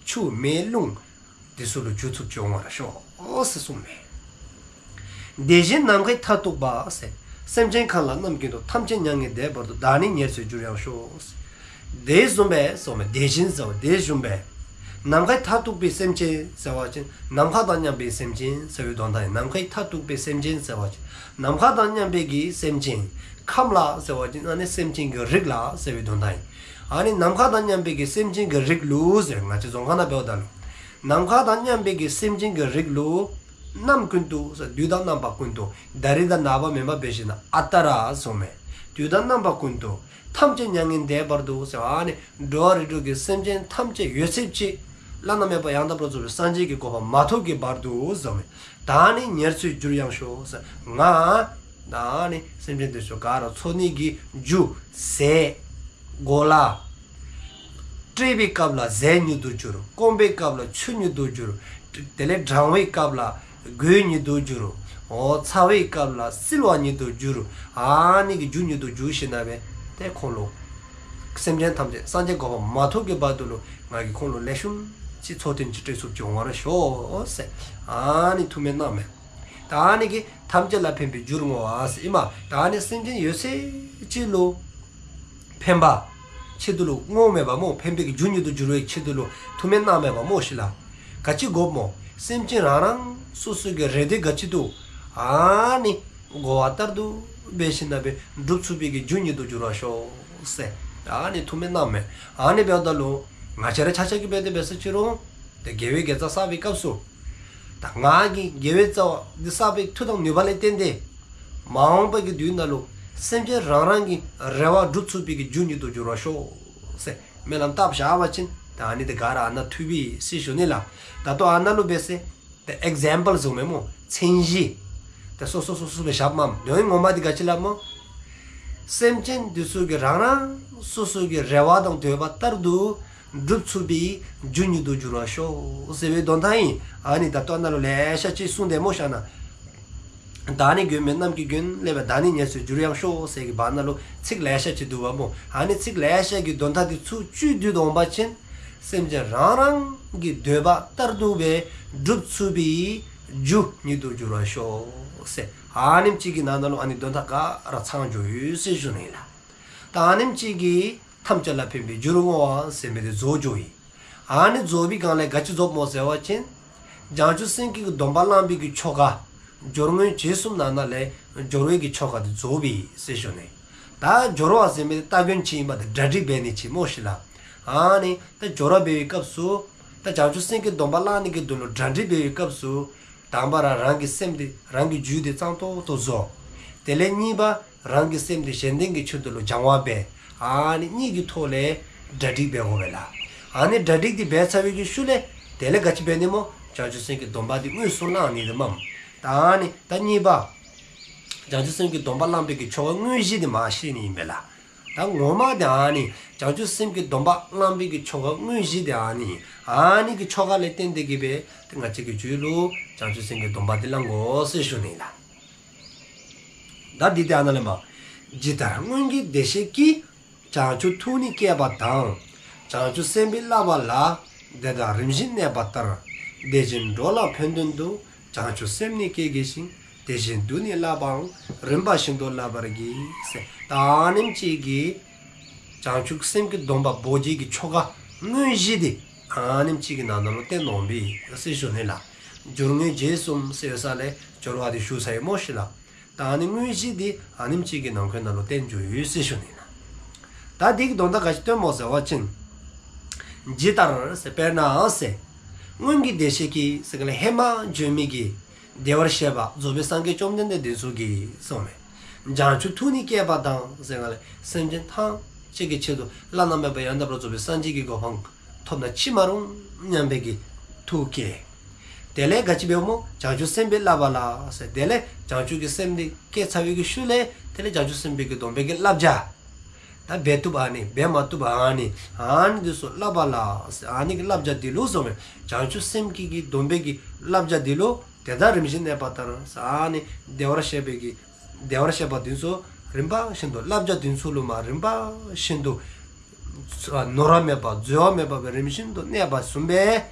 ཆུ་མེ་རླུང་དེ་ཚུ་ལུ་འགྱུར་ཚུགསཔ་ཅིག་འོང་བར་ཤོག་ཟེར་གསུངས་མས། དེ་བཞིན་ནམ་མཁའི་མཐས་གཏུགས་པ་ཟེར། སེམས་ཅན་གང་ལ་རྣམ་ཀུན་ཏུ། ཐམས་ཅད་མྱ་ངན་འདས་བར་དུ། བདག་ནི་ཉེར་འཚོས་གྱུར་ཡང་ཤོག། དེ་བཟུམ་སྦེ་ཟེར་མས། དེ་བཞིན་ཟེར་བ་དེ་བཟུམ་སྦེ། ནམ་མཁའི་མཐས་གཏུགས་པའི་སེམས་ཅན་ཟེར་བ་ཅིན་ནམ་མཁའ་དང་མཉམ་པའི་སེམས་ཅན་ཟེར་བའི་དོན་དག་ཨིན། ནམ་མཁའི་མཐས་གཏུགས་པའི་སེམས་ཅན་ཟེར་བ་ཅིན་ནམ་མཁའ་དང་མཉམ་པའི་གི་སེམས་ཅན། ཁམས་ལ་ཟེར་བ་ཅིན་ཨ་ནི་སེམས་ཅན་གྱི་རིགས་ལ་ཟེར་བའི་དོན་དག་ཨིན། ཨ་ནི་ནམ་མཁའ་དང་མཉམ་པའི་གི་སེམས་ཅན་གྱི་རིགས་ལུ་ཟེར་ང་བཅས་རྫོང་ཁ་ནང་འབདཝ་ད་ལུ། ནམ་མཁའ་དང་མཉམ་པའི་གི་སེམས་ཅན་གྱི་རིགས་ལུ། རྣམ་ཀུན་ཏུ་ཟེར་དུས་དང་རྣམ་པ་ཀུན་ཏུ། ད་རིས་དང་ནངས་པ་མེན་པར་འབད་ཞིནམ་ལས་ཨ་རྟག་ར་ཟེར་མས། དུས་དང་རྣམ་པ་ཀུན་ཏུ། ཐམས་ཅད་མྱ་ངན་འདས་བར་དུ་ཟེར་བ་ཨ་ནི་འགྲོ་བ་རིགས་དྲུག་གི་སེམས་ཅན་ཐམས་ཅད་ཡོད་ཚད་ཅིག་བླ་ན་མེད་པ་ཡང་དག་པར་རྫོགས་པའི་སངས་རྒྱས་ཀྱི་གོ་འཕང་མ་ཐོབ་ཀྱི་བར་དུ་ཟེར་མས། བདག་ནི་ཉེར་འཚོས་གྱུར་ཡང་ཤོག་ཟེར། ང་ད་ནི་སེམས་ཅན་དེ་ཚུ་ག་ར་འཚོ་ནི་གི་རྒྱུ་ཟས་གོ་ལ། བཀྲེས་པའི་སྐབས་ལ་ཟས་ཉིད་དུ་འགྱུར། སྐོམ་པའི་སྐབས་ལ་ཆུ་ཉིད་དུ་འགྱུར། དེ་ལས་གྲང་བའི་སྐབས་ལ་གོས་ཉིད་དུ་འགྱུར། འོ་ཚ་བའི་སྐབས་ལ་བསིལ་བ་ཉིད་དུ་འགྱུར། ཨ་ནི་གི་རྒྱུ་ཉིད་དུ་འགྱུར་ཞིནམ་ལས་ཏེ་ཁོང་ལུ་སེམས་ཅན་ཐམས་ཅད་སངས་རྒྱས་གོ་འཕང་མ་ཐོབ་ཀྱི་བར་དུ་ལུ་ང་གིས་ཁོང་ལུ་ལེགས་ཤོམ་ཅིག་འཚོ་རྟེན་ཅིག་སྤྲོད་ཚུགསཔ་ཅིག་འོང་བར་ཤོག་ཟེར་ཨ་ནི་ཐུགས་སྨོན་གནང་མས། ད་ཨ་ནི་གིས་ཐམས་ཅད་ལ་ཕན་པའི་རྒྱུར་བསྔོ་བ་ཟེར་ཨིན་མས། ད་ཨ་ནི་སེམས་ཅན་ཡོད་ཚད་ཅིག་ལུ་ཕན་པ་ཆེད་དུ་ལུ་བསྔོ་མེད་པ་སྨོ། ཕན་པའི་གི་རྒྱུ་ཉིད་དུ་འགྱུར་བའི་ཆེད་དུ་ལུ་ཐུགས་སྨོན་གནང་མེད་པ་སྨོ་ཤིག་ལགས། ག་ཅི་དགོཔ་སྨོ། སེམས་ཅན་རང་རང་སོ་སོ་གི་རེ་འདོད་ག་ཅི་འདུག་ཨ་ནི་གོ་བ་ལྟར་དུ་འབད་ཞིནམ་ལས་འགྲུབ་ཚུགས་པའི་གི་རྒྱུ་ཉིད་དུ་འགྱུར་བར་ཤོག་ཟེར་ཨ་ནི་ཐུགས་སྨོན་གནང་མས། ཨ་ནི་འབདཝ་ད་ལུ་ང་བཅས་ར་ཆ་ཁྱབ་ཀྱིས་འབད་དེ་འབད་ས་ཅིག་རུང་ཏེ་དགེ་བའི་དགེ་རྩ་བསགས་པའི་སྐབས་སུ། ད་ང་གིས་དགེ་བའི་རྩ་བ་འདི་བསགས་པའི་མཐུ་དང་ནུས་པ་ལས་བརྟེན་ཏེ། མ་འོངས་པ་གི་དུས་ན་ལུ་སེམས་ཅན་རང་རང་གི་རེ་བ་འགྲུབ་ཚུགས་པའི་གི་རྒྱུ་ཉིད་དུ་འགྱུར་བར་ཤོག་ཟེར་སྨོན་ལམ་བཏབ་བཞག་པ་ཅིན་ད་ཨ་ནི་དེ་ག་ར་ཨ་ན་ཐུབ་པས་ཟེར་ཞུ་ནི་ལགས། ད་ལྟོ་ཨ་ན་ལུ་འབད་ཟེར་ཏེ་ཨིག་ཛེམ་པལ་ཟེར་མས་སྨོ། མཚན་གཞི། ཏེ་སོ་སོ་སོ་སོ་སྦེ་བཞགཔ་མས། དོན་ངོ་མ་དེ་ག་ཅི་ལགས་སྨོ། སེམས་ཅན་འདི་ཚུ་གི་རང་རང་སོ་སོ་གི་རེ་བ་དང་འདོད་པ་ལྟར་དུ་འགྲུབ་ཚུགས་པའི་རྒྱུ་ཉིད་དུ་འགྱུར་བར་ཤོག་ཟེར་བའི་དོན་དག་ཨིན། ཨ་ནི་ད་ལྟོ་ཨ་ན་ལུ་ལེ་ཤ་ཅིག་གསུངས་ཏེ་སྨོ་བཞག་ན། བདག་ནི་མགོན་མེད་རྣམས་ཀྱི་མགོན་ལས་པའི་བདག་ནི་ཉེར་འཚོས་གྱུར་ཡང་ཤོག་ཟེར་གི་བར་ན་ལུ་ཚིག་ལེ་ཤ་ཅིག་འདུག་པ་སྨོ། ཨ་ནི་ཚིག་ལེ་ཤ་གི་དོན་དག་དེ་ཚུ་བཅུད་བསྡུས་འོང་པ་ཅིན། སེམས་ཅན་རང་རང་གི་འདོད་པ་ལྟར་དུ་བས་སྒྲུབ་ཚུགས་པའི་རྒྱུ་ཉིད་དུ་འགྱུར་བར་ཤོག་ཟེར། ཨ་ནེམ་གཅིག་གི་ནང་ན་ལོ་ཨ་ནི་དོན་དག་ག་ར་ཚང་འཇོག་ཡོད་ཟེར་ཞུ་ནི་ལ། ད་ཨ་ནེམ་གཅིག་གིས་ཐམས་ཅད་ལ་ཕན་པའི་རྒྱུར་བསྔོ་བ་ཟེར་མི་དེ་རྫོགས་འཇོག་ཡིན། ཨ་ནི་རྫོགས་པའི་སྒང་ལས་ག་ཅི་རྫོགས་མོ་ཟེར་བ་ཅན། བྱང་ཆུབ་སེམས་ཀྱི་སྡོམ་པ་བླངས་པའི་གི་ཆོ་ག་སྦྱོར་དངོས་རྗེས་གསུམ་ནང་ན་ལས་སྦྱོར་བའི་གི་ཆོ་ག་དེ་རྫོགས་པའི་ཟེར་ཞུ་ནས། ད་སྦྱོར་བ་ཟེར་མི་དེ་སྟ་གོན་བྱེད་ཡིན་པ་དེ་གྲ་སྒྲིག་འབད་ནས་བྱེད་མོ་ཞིག་ལ། ཨ་ནི་ད་སྦྱོར་བ་འབད་བའི་སྐབས་སུ། ད་བྱང་ཆུབ་སེམས་ཀྱི་སྡོམ་པ་བླངས་ནས་ཀྱི་དོན་ལུ་གྲ་སྒྲིག་འབད་བའི་སྐབས་སུ། དང་པ་ར་རང་གི་སེམས་དེ་རང་གི་རྒྱུད་དེ་གཙང་ཏོག་ཏོ་བཟོ། དེ་ལས་གཉིས་པ་རང་གི་སེམས་དེ་གཞན་དོན་གྱི་ཆེད་དུ་ལུ་སྦྱང་བ་འབད། ཨ་ནི་གཉིས་ཀྱི་ཐོག་ལས་གྲ་སྒྲིག་འབད་དགོ་པས་ལ། ཨ་ནི་གྲ་སྒྲིག་དེ་འབད་ཚར་བའི་གི་ཤུལ་ལས་དེ་ལས་ག་ཅི་འབད་ནི་མོ། བྱང་ཆུབ་སེམས་ཀྱི་སྡོམ་པ་དེ་དངོས་སུ་བླངས་ནི་དེ་མམ། ད་ཨ་ནི་ད་གཉིས་པ། བྱང་ཆུབ་སེམས་ཀྱི་སྡོམ་པ་བླངས་པའི་གི་ཆོ་ག་དངོས་གཞི་དེ་མ་ཤེས་ནི་ཡིན་པས་ལ། ད་ངོ་མ་དེ་ཨ་ནི་བྱང་ཆུབ་སེམས་ཀྱི་སྡོམ་པ་བླངས་པའི་གི་ཆོ་ག་དངོས་གཞི་དེ་ཨ་ནི། ཨ་ནི་གི་ཆོ་ག་ལས་བརྟེན་ཏེ་གི་བས་དེ་ང་བཅས་ཀྱི་རྒྱུད་ལུ་བྱང་ཆུབ་སེམས་ཀྱི་སྡོམ་པ་དེ་བླང་དགོ་ཟེར་ཞུ་ནི་ལ། ད་འདི་དེ་ཨ་ན་ལེ་མ། ཇི་ལྟར་སྔོན་གྱི་བདེ་གཤེགས་ཀྱིས། བྱང་ཆུབ་ཐུགས་ནི་བསྐྱེད་པ་དང་། བྱང་ཆུབ་སེམས་དཔའི་བསླབ་པ་ལ། དེ་དག་རིམ་བཞིན་གནས་པ་ལྟར། དེ་བཞིན་འགྲོ་ལ་ཕན་དོན་དུ། བྱང་ཆུབ་སེམས་ནི་བསྐྱེད་དགོས་ཤིང་། དེ་བཞིན་དུ་ནི་བསླབ་པའང་རིམ་པ་བཞིན་དུ་བསླབ་པར་བགྱི། ཟེར། ད་ཨ་ནེམ་གཅིག་གིས་བྱང་ཆུབ་སེམས་ཀྱི་སྡོམ་པ་བོ་རྗེ་གི་ཆོ་ག་དངོས་གཞི་དེ་ཨ་ནེམ་གཅིག་གི་ནང་ན་ལུ་བསྟན་ནོ་བི་ཟེར་ཞུ་ནི་ལ། སྦྱོར་དངོས་རྗེས་གསུམ་ཟེར་ས་ལས་སྦྱོར་བ་དེ་ཞུ་ས་ཡི་མོ་ཤི་ལ། ད་ཨ་ནི་དངོས་གཞི་དེ་ཨ་ནེམ་གཅིག་གི་ནང་ཁོན་ན་ལུ་བསྟན་རྒྱུ་ཡོད་ཟེར་ཞུ་ནི་ལ། ད་དེ་གི་དོན་དག་ག་ཞིག་སྟོན་མོ་ཟེར་བ་ཅིན། ཇི་ལྟར་ཟེར་དཔེར་ན་ཟེར། སྔོན་གྱི་བདེ་གཤེགས་ཀྱིས་ཟེར་ག་ལ་ཧེ་མ་བྱོན་མི་གི་བདེ་བར་གཤེགས་པ་རྫོགས་པའི་སངས་རྒྱས་བཅོམ་ལྡན་འདས་འདི་ཚོ་གིས་གསུངས་མས། བྱང་ཆུབ་ཐུགས་ནི་བསྐྱེད་པ་དང་ཟེར་ག་ལ་སེམས་ཅན་ཐམས་ཅད་ཀྱི་ཆེད་དུ་བླ་ན་མེད་པ་ཡང་དག་པར་རྫོགས་པའི་སངས་རྒྱས་ཀྱི་གོ་འཕང་ཐོབ་ན་ཅི་མ་རུང་སྙམ་པའི་གི་ཐུགས་བསྐྱེད། དེ་ལས་ག་ཅི་འབད་མོ། བྱང་ཆུབ་སེམས་དཔའི་བསླབ་པ་ལ་ཟེར། དེ་ལས་བྱང་ཆུབ་ཀྱི་སེམས་དེ་བསྐྱེད་ཚར་བའི་གི་ཤུལ་ལས་དེ་ལས་བྱང་ཆུབ་སེམས་དཔའི་གི་སྡོམ་པའི་གི་བསླབ་བྱ། ད་འབད་བཏུབ་ཨ་ནི་འབད་མ་བཏུབ་ཨ་ནི་ཨ་ནི་འདི་ཚོ་བསླབ་པ་ལ་ཟེར། ཨ་ནི་གི་བསླབ་བྱ་འདི་ལུ་སོང་བས་བྱང་ཆུབ་སེམས་ཀྱི་གི་སྡོམ་པའི་གི་བསླབ་བྱ་འདི་ལུ་དེ་དག་རིམ་བཞིན་གནས་པ་ལྟར་ཟེར། ཨ་ནི་བདེ་བར་གཤེགས་པའི་གི་བདེ་བར་གཤེགས་པ་འདི་ཚོ་རིམ་པ་བཞིན་དུ་བསླབ་བྱ་འདི་ཚོ་ལུ་མ་རིམ་པ་བཞིན་དུ་ནོར་བ་མེད་པ་འཛོལ་བ་མེད་པ་བའི་རིམ་བཞིན་དུ་གནས་པ་བཟུམ་སྦེ།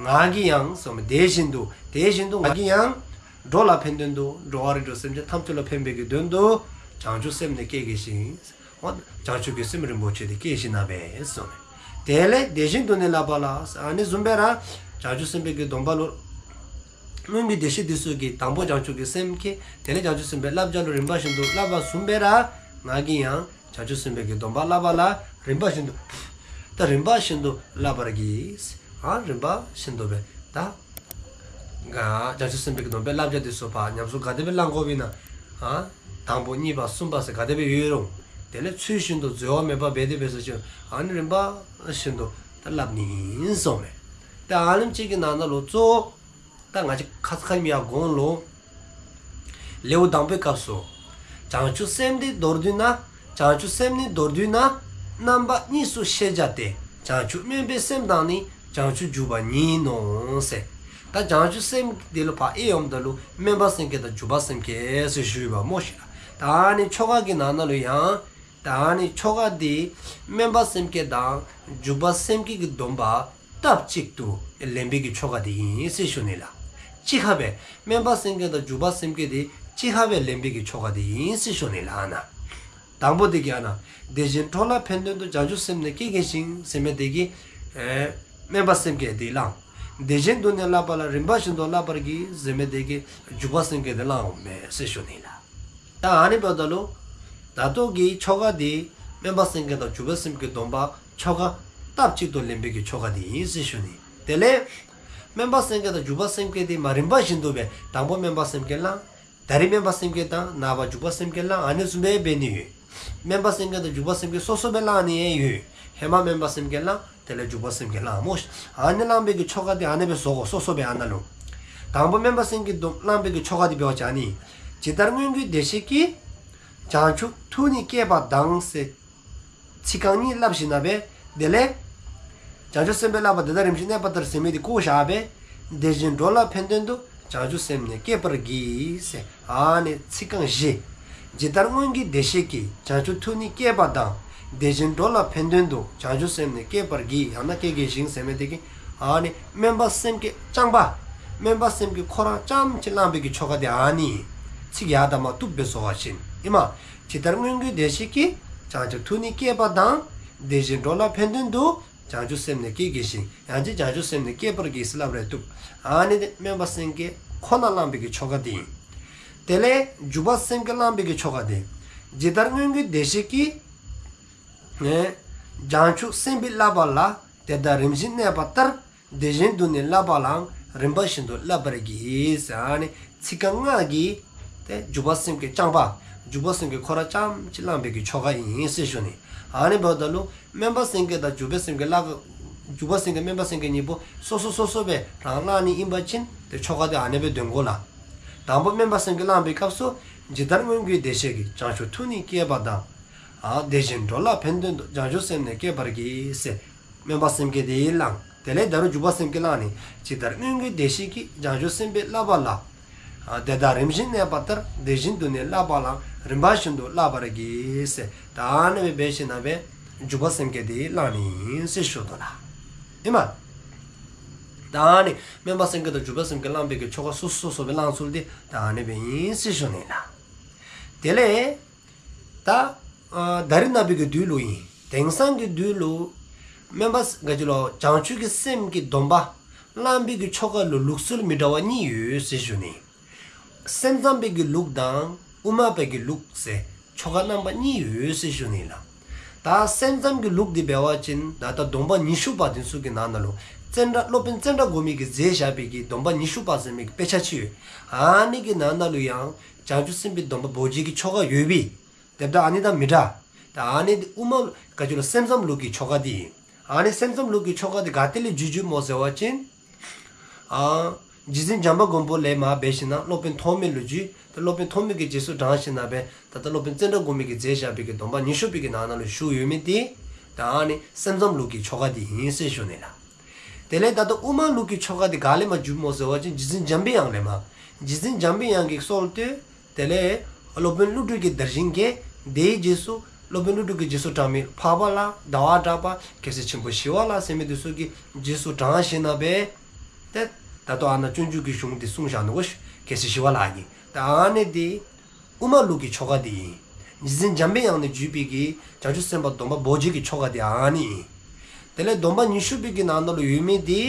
ང་གིས་ཡང་གསུངས་པ་དེ་བཞིན་དུ་དེ་བཞིན་དུ་ང་གིས་ཡང་། འགྲོ་ལ་ཕན་དོན་དུ་འགྲོ་བ་རིགས་དྲུག་སེམས་ཅན་ཐམས་ཅད་ལ་ཕན་པའི་གི་དོན་དུ་བྱང་ཆུབ་སེམས་ནི་བསྐྱེད་དགོས་ཤིང་། འོ་བྱང་ཆུབ་ཀྱི་སེམས་རིན་པོ་ཆེ་དེ་བསྐྱེད་ཤིང་ན་བས་གསུངས་ནས། དེ་ལས་དེ་བཞིན་དུ་ནི་བསླབ་པ་ལ་ཨ་ནི་བཟུམ་སྦེ་ར་བྱང་ཆུབ་སེམས་དཔའི་གི་སྡོམ་པ་ལུ། སྔོན་གྱི་བདེ་གཤེགས་དེ་ཚོ་གིས་དང་པོ་བྱང་ཆུབ་ཀྱི་སེམས་བསྐྱེད། དེ་ལས་བྱང་ཆུབ་སེམས་དཔའི་བསླབ་བྱ་ལུ་རིམ་པ་བཞིན་དུ་བསླབ་པ་བཟུམ་སྦེ་ར་ང་གིས་ཡང་། བྱང་ཆུབ་སེམས་དཔའི་གི་སྡོམ་པ་བསླབ་པ་ལ་རིམ་པ་བཞིན་དུ། ད་རིམ་པ་བཞིན་དུ་བསླབ་པར་གྱིས། ཨ་རིམ་པ་བཞིན་དུ་སྦེ་ད། བྱང་ཆུབ་སེམས་དཔའི་གི་སྡོམ་པའི་བསླབ་བྱ་དེ་ཚོ་ཕར་ཉམས་སུ་ག་དེ་སྦེ་བླང་དགོ་པས་ན། ཨ་དང་པོ་གཉིས་པ་གསུམ་པ་ཟེར་ག་དེ་སྦེ་ཡོད་རུང་། དེ་ལས་ཚུལ་བཞིན་དུ་འཛོལ་བ་མེད་པ་འབད་དེ་འབད་ཟེར་ཅིག་ཨ་ནི་རིམ་པ་བཞིན་དུ་ད་བསླབ་ནི་ཨིན་གསུངས་མས། ད་ཨ་ནེམ་ཅིག་གི་ནང་ན་ལུ་གཙོ་བོ། ད་ང་བཅས་ཁ་ཙ་ཁ་ཉིནམ་ཡར་གོང་ལུ། ལེའུ་དང་པོའི་སྐབས་སུ། བྱང་ཆུབ་སེམས་དེ་མདོར་བསྡུས་ན། བྱང་ཆུབ་སེམས་ནི་མདོར་བསྡུས་ན། རྣམ་པ་གཉིས་སུ་ཤེས་བྱ་སྟེ། བྱང་ཆུབ་སྨོན་པའི་སེམས་དང་ནི། བྱང་ཆུབ་འཇུག་པ་ཉིད་ཡིན་ནོ་ཟེར། ད་བྱང་ཆུབ་སེམས་དེ་ལུ་ཕར་ཨེ་ཡོང་ད་ལུ་སྨོན་པ་སེམས་བསྐྱེད་དང་འཇུག་པ་སེམས་བསྐྱེད་ཟེར་ཞུས་པ་མོ་ཤིག་ལ། ད་ནི་ཆོ་ག་གི་ནང་ན་ལུ་ཡང་། ད་ནི་ཆོ་ག་དེ་སྨོན་པ་སེམས་བསྐྱེད་དང་འཇུག་པ་སེམས་བསྐྱེད་ཀྱི་སྡོམ་པ། སྟབས་གཅིག་ཏུ་ལེན་པའི་གི་ཆོ་ག་དེ་ཡིན་ཟེར་ཞུ་ནི་ལ། གཅིག་ཁར་སྦེ་སྨོན་པ་སེམས་བསྐྱེད་དང་འཇུག་པ་སེམས་བསྐྱེད་དེ་གཅིག་ཁར་སྦེ་ལེན་པའི་གི་ཆོ་ག་དེ་ཡིན་ཟེར་ཞུ་ནི་ལ་ཨ་ན། དང་པོ་དེ་གི་ཨ་ན། དེ་བཞིན་འགྲོ་ལ་ཕན་དོན་དུ་བྱང་ཆུབ་སེམས་ནི་བསྐྱེད་དགོས་ཤིང་ཟེར་མི་དེ་གི། ཨེ་སྨོན་པ་སེམས་བསྐྱེད་དེ་བླང་། དེ་བཞིན་དུ་ནི་བསླབ་པ་ལ་རིམ་པ་བཞིན་དུ་བསླབ་པར་གྱིས་ཟེར་མི་དེ་གི་འཇུག་པ་སེམས་བསྐྱེད་དེ་བླང་འོང་མེད་ཟེར་ཞུ་ནི་ལ། ད་ཨ་ནི་འབདཝ་ད་ལུ། ད་ལྟོ་གི་ཆོ་ག་འདི་སྨོན་པ་སེམས་བསྐྱེད་དང་འཇུག་པ་སེམས་བསྐྱེད་སྡོམ་པ་ཆོ་ག་སྟབས་གཅིག་ཏུ་ལེན་པའི་གི་ཆོ་ག་འདི་ཡིན་ཟེར་ཞུ་ནི། དེ་ལས་སྨོན་པ་སེམས་བསྐྱེད་དང་འཇུག་པ་སེམས་བསྐྱེད་འདི་མ་རིམ་པ་བཞིན་དུ་སྦེ་དང་པོ་སྨོན་པ་སེམས་བསྐྱེད་བླང་། ད་རིས་སྨོན་པ་སེམས་བསྐྱེད་དང་ནངས་པ་འཇུག་པ་སེམས་བསྐྱེད་བླང་ཨ་ནི་བཟུམ་སྦེ་འབད་ནི་ཡོད། སྨོན་པ་སེམས་བསྐྱེད་དང་འཇུག་པ་སེམས་བསྐྱེད་སོ་སོ་སྦེ་བླང་ནི་ཡང་ཡོད། ཧེ་མ་སྨོན་པ་སེམས་བསྐྱེད་བླང་། དེ་ལས་འཇུག་པ་སེམས་བསྐྱེད་བླང་མོ། ཨ་ནི་བླང་པའི་གི་ཆོ་ག་དེ་ཨ་ནི་སྦེ་བཟོ་དགོ་སོ་སོ་སྦེ་ཨ་ན་ལུ། དང་པོ་སྨོན་པ་སེམས་བསྐྱེད་དུ་བླང་པའི་གི་ཆོ་ག་དེ་འབད་བ་ཅིན་ཨ་ནི། ཇི་ལྟར་སྔོན་གྱི་བདེ་གཤེགས་ཀྱིས། བྱང་ཆུབ་ཐུགས་ནི་བསྐྱེད་པ་དང་ཟེར། ཚིག་རྐང་གཉིས་བསླབས་ཞིནམ་ལས། དེ་ལས། བྱང་ཆུབ་སེམས་དཔའི་བསླབ་པ་དེ་དག་རིམ་བཞིན་གནས་པ་ལྟར་ཟེར་མི་དེ་བཀོད་བཞག་པས། དེ་བཞིན་འགྲོ་ལ་ཕན་དོན་དུ། བྱང་ཆུབ་སེམས་ནི་བསྐྱེད་པར་བགྱི། ཟེར། ཨ་ནི་ཚིག་རྐང་བཞི། ཇི་ལྟར་སྔོན་གྱི་བདེ་གཤེགས་ཀྱིས། བྱང་ཆུབ་ཐུགས་ནི་བསྐྱེད་པ་དང་། དེ་བཞིན་འགྲོ་ལ་ཕན་དོན་དུ། བྱང་ཆུབ་སེམས་ནི་བསྐྱེད་པར་བགྱི། ཡང་ན་བསྐྱེད་བགྱི་ཞིང་ཟེར་མི་དེ་གི། ཨ་ནི་སྨོན་པ་སེམས་བསྐྱེད་རྐྱང་པ། སྨོན་པ་སེམས་བསྐྱེད་ཁོ་རང་རྐྱངམ་གཅིག་བླངས་པའི་གི་ཆོ་ག་དེ་ཨ་ནི་ཡིན། ཚིག་ཡར་དང་མར་གཏུབ་པའི་བཟོ་བ་བཞིན་ཨིན་མ། ཇི་ལྟར་སྔོན་གྱི་བདེ་གཤེགས་ཀྱིས། བྱང་ཆུབ་ཐུགས་ནི་བསྐྱེད་པ་དང་། དེ་བཞིན་འགྲོ་ལ་ཕན་དོན་དུ། བྱང་ཆུབ་སེམས་ནི་བསྐྱེད་བགྱི་ཞིང་། ཡང་ཅིན་བྱང་ཆུབ་སེམས་ནི་བསྐྱེད་པར་བགྱི་ཟེར་ལབ་རེད་འདུག་ཨ་ནི་དེ་སྨོན་པ་སེམས་བསྐྱེད་ཁོ་ན་བླངས་པའི་གི་ཆོ་ག་དེ་ཡིན། དེ་ལས་འཇུག་པ་སེམས་བསྐྱེད་བླངས་པའི་གི་ཆོ་ག་དེ། ཇི་ལྟར་སྔོན་གྱི་བདེ་གཤེགས་ཀྱིས། ནས། བྱང་ཆུབ་སེམས་དཔའི་བསླབ་པ་ལ། དེ་ལྟར་རིམ་བཞིན་གནས་པ་ལྟར། དེ་བཞིན་དུ་ནི་བསླབ་པ་ལའང་། རིམ་པ་བཞིན་དུ་བསླབ་པར་བགྱི། ཟེར་ཨ་ནི་ཚིག་རྐང་ལྔ་གི། དེ་འཇུག་པ་སེམས་བསྐྱེད་རྐྱང་པ། འཇུག་པ་སེམས་བསྐྱེད་ཁོ་རང་རྐྱངམ་གཅིག་བླངས་པའི་གི་ཆོ་ག་ཡིན་ཟེར་ཞུ་ནི། ཨ་ནི་འབདཝ་ད་ལུ་སྨོན་པ་སེམས་བསྐྱེད་དང་འཇུག་པ་སེམས་བསྐྱེད་བླ། འཇུག་པ་སེམས་བསྐྱེད་སྨོན་པ་སེམས་བསྐྱེད་གཉིས་པོ་སོ་སོ་སོ་སྦེ་རང་བླངས་ནི་ཨིན་པ་ཅིན་དེ་ཆོ་ག་དེ་ཨ་ནི་སྦེ་འདོན་དགོ་ལགས། དང་པོ་སྨོན་པ་སེམས་བསྐྱེད་བླངས་པའི་སྐབས་སུ། ཇི་ལྟར་སྔོན་གྱི་བདེ་གཤེགས་ཀྱིས། བྱང་ཆུབ་ཐུགས་ནི་བསྐྱེད་པ་དང་། ཨ་དེ་བཞིན་འགྲོ་ལ་ཕན་དོན་དུ། བྱང་ཆུབ་སེམས་ནི་བསྐྱེད་པར་བགྱི། ཟེར་སྨོན་པ་སེམས་བསྐྱེད་དེ་བླངས། དེ་ལས་ད་རུང་འཇུག་པ་སེམས་བསྐྱེད་བླངས་ནི། ཇི་ལྟར་སྔོན་གྱི་བདེ་གཤེགས་ཀྱིས། བྱང་ཆུབ་སེམས་དཔའི་བསླབ་པ་ལ། ཨ་དེ་ལྟར་རིམ་བཞིན་གནས་པ་ལྟར། དེ་བཞིན་དུ་ནི་བསླབ་པ་ལའང་། རིམ་པ་བཞིན་དུ་བསླབ་པར་བགྱི། ཟེར་ད་ཨ་ནི་སྦེ་འབད་ཞིནམ་ལས་འཇུག་པ་སེམས་བསྐྱེད་དེ་བླངས་ནི་ཨིན་ཟེར་ཞུ་དོ་ལགས། ཨིན་མས། ད་ཨ་ནི་སྨོན་པ་སེམས་བསྐྱེད་དང་འཇུག་པ་སེམས་བསྐྱེད་བླངས་པའི་གི་ཆོ་ག་སོ་སོ་སོ་སོ་སྦེ་བླངས་ཚུལ་དེ་ད་ཨ་ནི་སྦེ་ཨིན་ཟེར་ཞུ་ནི་ལགས། དེ་ལས། ད། ཨ་ད་རིས་ནངས་པའི་གི་དུས་ལུ་ཨིན། དེང་སང་གི་དུས་ལུ། སྨོན་པ་ག་ཅི་ལོ། བྱང་ཆུབ་ཀྱི་སེམས་ཀྱི་སྡོམ་པ། བླངས་པའི་གི་ཆོ་ག་ལུ་ལུགས་སྲོལ་མི་འདྲ་བ་གཉིས་ཡོད་ཟེར་ཞུ་ནི། སེམས་ཙམ་པའི་གི་ལུགས་དང་། དབུ་མ་པའི་གི་ལུགས་ཟེར། ཆོ་ག་རྣམ་པ་གཉིས་ཡོད་ཟེར་ཞུ་ནི་ལགས། ད་སེམས་ཙམ་གྱི་ལུགས་འདི་འབད་བ་ཅིན་ད་ལྟ་སྡོམ་པ་ཉི་ཤུ་པ་དེ་ཚུ་གི་ནང་ན་ལུ། ཙན་དྲ་སློབ་དཔོན་ཙན་དྲ་གོ་མི་གིས་མཛད་བཞག་པའི་གི་སྡོམ་པ་ཉི་ཤུ་པ་ཟེར་མི་གི་དཔེ་ཆ་ཅིག་ཡོད། ཨ་ནི་གི་ནང་ན་ལུ་ཡང་། བྱང་ཆུབ་སེམས་དཔའི་སྡོམ་པ་འབོགས་བྱེད་ཀྱི་ཆོ་ག་ཡོད་པས། དེ་འདྲ་ཨ་ནི་དང་མི་འདྲ། ད་ཨ་ནི་དེ་དབུ་མ་ག་ཅི་ལོ་སེམས་ཙམ་ལུགས་ཀྱི་ཆོ་ག་དེ་ཨིན། ཨ་ནི་སེམས་ཙམ་ལུགས་ཀྱི་ཆོ་ག་དེ་ག་ཏེ་ལས་བརྒྱུད་བརྒྱུདཔ་སྨོ་ཟེར་བ་ཅིན། ཨ། རྗེ་བཙུན་བྱམས་པ་མགོན་པོ་ལས་མར་འབད་ཞིནམ་ལས་སློབ་དཔོན་ཐོགས་མེད་ལུ་བརྒྱུད། ད་སློབ་དཔོན་ཐོགས་མེད་ཀྱིས་རྗེས་སུ་འབྲངས་ཞིནམ་ལས། ད་ལྟ་སློབ་དཔོན་ཙན་དྲ་གོ་མི་གིས་མཛད་བཞག་པའི་གི་སྡོམ་པ་ཉི་ཤུ་པའི་གི་ནང་ན་ལུ་བཞུགས་ཡོད་མི་དེ། ད་ཨ་ནི་སེམས་ཙམ་ལུགས་ཀྱི་ཆོ་ག་དེ་ཨིན་ཟེར་ཞུ་ནི་ལགས། དེ་ལས་ད་ལྟ་དབུ་མ་ལུགས་ཀྱི་ཆོ་ག་དེ་ག་ལས་མར་བརྒྱུདཔ་སྨོ་ཟེར་བ་ཅིན་རྗེ་བཙུན་འཇམ་པའི་དབྱངས་ལས་མར། རྗེ་བཙུན་འཇམ་པའི་དབྱངས་ཀྱིས་གསོལ་ཏེ། དེ་ལས་སློབ་དཔོན་ཀླུ་སྒྲུབ་ཀྱི་དར་ཞིང་རྒྱས། དེའི་རྗེས་སུ་སློབ་དཔོན་ཀླུ་སྒྲུབ་ཀྱི་རྗེས་སུ་འབྲང་མི་འཕགས་པ་ལྷ། ཟླ་བ་གྲགས་པ། རྒྱལ་སྲས་ཆེན་པོ་ཞི་བ་ལྷ་ཟེར་མི་དེ་ཚུ་གི་རྗེས་སུ་འབྲངས་ཞིནམ་ལས། ཏེ་ད་ལྟོ་ཨ་ནཱ་སྤྱོད་འཇུག་གི་གཞུང་དེ་གསུངས་བཞག་ནུག་གོ། རྒྱལ་སྲས་ཞི་བ་ལྷ་གིས། ད་ཨ་ནི་དེ་དབུ་མ་ལུགས་ཀྱི་ཆོ་ག་དེ་ཨིན། རྗེ་བཙུན་འཇམ་པའི་དབྱངས་ནས་བརྒྱུད་པའི་གི་བྱང་ཆུབ་སེམས་དཔའི་སྡོམ་པ་འབོགས་བྱེད་ཀྱི་ཆོ་ག་དེ་ཨ་ནི་ཨིན། དེ་ལས་སྡོམ་པ་ཉི་ཤུ་པའི་གི་ནང་ན་ལུ་ཡོད་མི་དེ།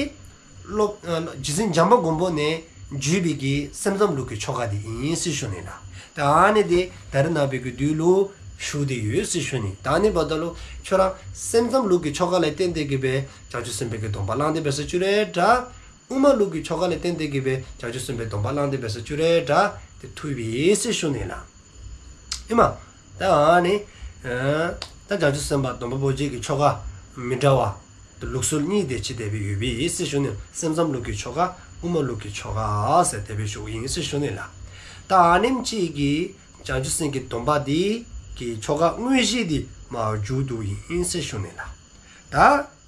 སློབ། ཨ། རྗེ་བཙུན་བྱམས་པ་མགོན་པོ་ནས་བརྒྱུད་པའི་གི་སེམས་ཙམ་ལུགས་ཀྱི་ཆོ་ག་དེ་ཨིན་ཟེར་ཞུ་ནི་ལགས། ད་ཨ་ནི་དེ་ད་རིས་ནངས་པའི་གི་དུས་ལུ་བཞུགས་ཏེ་ཡོད་ཟེར་ཞུ་ནི། ད་ཨ་ནི་འབདཝ་ད་ལུ་ཁྱོད་ར་སེམས་ཙམ་ལུགས་ཀྱི་ཆོ་ག་ལ་བརྟེན་ཏེ་གི་སྦེ་བྱང་ཆུབ་སེམས་དཔའི་གི་སྡོམ་པ་བླངས་ཏེ་འབད་ས་ཅིག་རེད་འདྲ། དབུ་མ་ལུགས་ཀྱི་ཆོ་ག་ལ་བརྟེན་ཏེ་གི་སྦེ་བྱང་ཆུབ་སེམས་དཔའི་སྡོམ་པ་བླངས་ཏེ་འབད་ས་ཅིག་རེད་འདྲ། དེ་ཐུག་པས་ཟེར་ཞུ་ནི་ལགས། ཨིན་མས། ད་ཨ་ནི། ཨ། ད་བྱང་ཆུབ་སེམས་དཔའི་སྡོམ་པ་འབོགས་བྱེད་ཀྱི་ཆོ་ག་མི་འདྲ་བ། ད་ལུགས་སྲོལ་གཉིས་དེ་ཅིག་དེ་སྦེ་ཡོད་པས་ཟེར་ཞུ་ནི། སེམས་ཙམ་ལུགས་ཀྱི་ཆོ་ག་དབུ་མ་ལུགས་ཀྱི་ཆོ་ག་ཟེར་དེ་སྦེ་ཞུཝ་ཨིན་ཟེར་ཞུ་ནི་ལགས། ད་ཨ་ནེམ་ཅིག་གིས་བྱང་ཆུབ་སེམས་ཀྱི་སྡོམ་པ་དེ་གི་ཆོ་ག་དངོས་གཞི་དེ་མར་མཇུག་བསྡུཝ་ཨིན་ཟེར་ཞུ་ནི་ལགས། ད།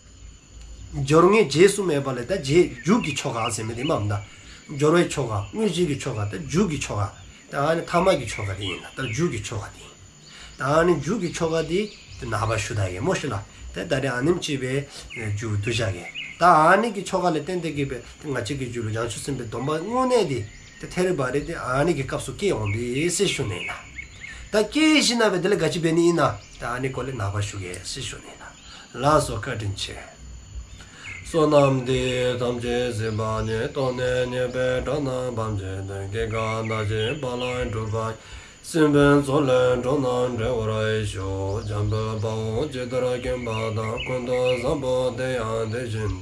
སྦྱོར་དངོས་རྗེས་སུ་སྨྲས་པ་ལས། ད་རྗེས་འཇུག་གི་ཆོ་ག་ཟེར་མི་དེ་མས་ད། སྦྱོར་བའི་ཆོ་ག། དངོས་གཞི་གི་ཆོ་ག། ད་འཇུག་གི་ཆོ་ག། ད་ཨ་ནི་ཐ་མ་གི་ཆོ་ག་དེ་ཨིན་ལགས། ད་འཇུག་གི་ཆོ་ག་དེ་ཨིན། ད་ཨ་ནི་འཇུག་གི་ཆོ་ག་དེ་དེ་ནངས་པ་ཞུ་ད་གེ་སྨོ་ཤིག་ལགས། ད་ད་རིས་ཨ་ནེམ་ཅིག་སྦེ་མཇུག་བསྡུ་བཞག་གེ། ད་ཨ་ནི་གི་ཆོ་ག་ལ་བརྟེན་ཏེ་གི་སྦེ་ད་ང་བཅས་ཀྱི་རྒྱུད་ལུ་བྱང་ཆུབ་སེམས་དཔའི་སྡོམ་པ་དངོས་གནས་དེ་ད་ཐད་རི་བ་རི་དེ་ཨ་ནི་གི་སྐབས་སུ་སྐྱེ་འོང་པས་ཟེར་ཞུ་ནི་ལགས། ད་སྐྱེ་ཞིནམ་ལས་དེ་ལས་ག་ཅི་འབད་ནི་ཨིན་ན། ད་ཨ་ནི་སྐོར་ལས་ནངས་པ་ཞུ་གེ་ཟེར་ཞུ་ནི་ལགས། ལགས་སོ། བཀའ་དྲིན་ཆེ། བསོད་ནམས་འདི་ཡིས་ཐམས་ཅད་གཟིགས་པ་ཉིད། ཐོབ་ནས་ཉེས་པའི་དགྲ་རྣམས་ཕམ་བྱས་ཏེ། སྐྱེ་རྒ་ན་འཆིའི་རྦ་རླབས་འཁྲུགས་པ་ཡི། སྲིད་པའི་མཚོ་ལས་འགྲོ་རྣམས་སྒྲོལ་བར་ཤོག། འཇམ་དཔལ་དཔའ་བོས་ཇི་ལྟར་མཁྱེན་པ་དང་། ཀུན་ཏུ་བཟང་པོ་དེ་ཡང་དེ་བཞིན་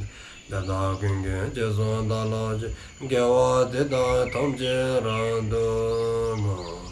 ཏེ། དེ་དག་ཀུན་གྱི་རྗེས་སུ་བདག་སློབ་ཅིང་། དགེ་བ་འདི་དག་ཐམས་ཅད་རབ་ཏུ་བསྔོ།